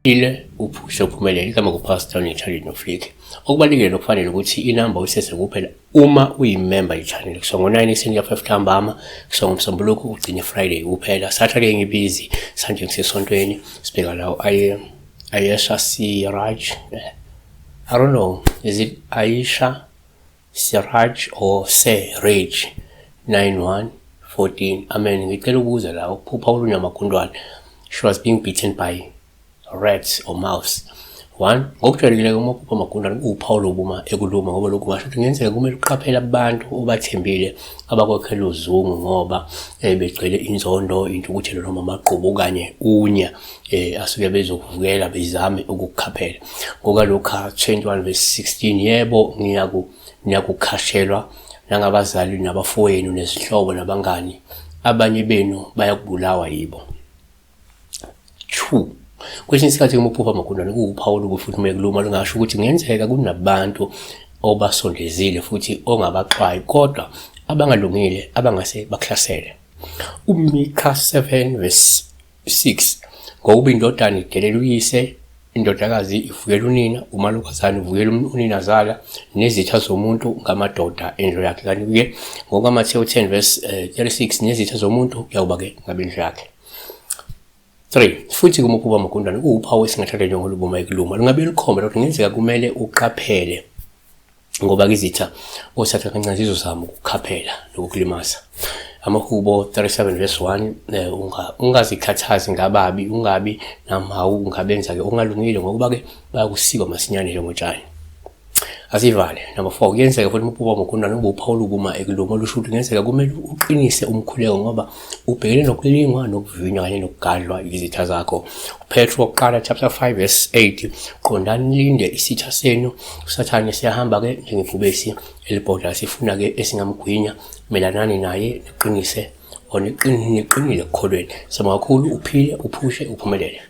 Ile uphushe uphumelele igama kuPastor Nithali noFlick. Okubalulekile nokufanele ukuthi inamba uyisese kuphela uma uyimember ye-channel. Kusuka ngo-9 ekuseni kuya 5 ntambama, kusuka ngoMsombuluko ugcine Friday kuphela. Saturday ngibhizi, Sunday ngisesontweni, sibheka la aye Ayesha Siraj. I don't know, is it Aisha Siraj or Siraj 9114? Amen. Ngicela ukubuza la ukuphupha ulunywa amagundwane. She was being beaten by rats or mouse. One, ngokujwayelekile uma uphupha amagundane kuwuphawu lobuma ekuluma ngoba lokhu kungasho ukuthi kungenzeka kumele uqaphele abantu obathembile abakwakhela uzungu ngoba begcwele inzondo, intukuthelo noma amagqubu okanye unya asuke bezokuvukela bezame ukukukhaphela. NgokaLuka 21 verse 16, yebo niyakukhashelwa nangabazali nabafowenu nezihlobo nabangani, abanye benu bayakubulawa yibo. 2 Kwesinye isikhathi uma uphupha amagundane kuwuphawu olubi futhi uma ekuluma lungasho ukuthi kungenzeka kunabantu obasondezile futhi ongabaxwayi kodwa abangalungile abangase bakuhlasele. UMika 7 verse 6, ngokuba indodana idelela uyise, indodakazi ivukela unina, umalokazane uvukela uninazala, nezitha zomuntu ngamadoda endlu yakhe. Kanti-ke ngokukaMathewu 10 verse 36, nezitha zomuntu kuyawuba-ke ngabendlu yakhe. 3 futhi kuma ukuba amagundane kuwuphawu esingathatha njengolubuma ekuluma lungabe lukhomba lokho kungenzeka kumele uqaphele ngoba izitha othatha kancane zizozama ukukhaphela nokukulimaza. Amahubo 37 verse 1, ungazikhathazi ngababi, ungabi namhawu ungabenza-ke okungalungile ngokuba-ke bayakusikwa masinyane njengotshani. Asivale. Number 4, kuyenzeka futhi umupupa wamagundane ube uphawu olubuma ekuluma olusho ukuthi kungenzeka kumele uqinise umkhuleko ngoba ubhekene nokulingwa nokuvivinywa kanye nokugadlwa yizitha zakho. UPetru wokuqala chapter 5 verse 8, qondani nilinde isitha senu uSathane siyahamba-ke njengebhubesi elibhodla sifuna-ke esingamgwinya, melanani naye niqinise or niqinile ekukholweni. Sibonga kakhulu, uphile, uphushe, uphumelele.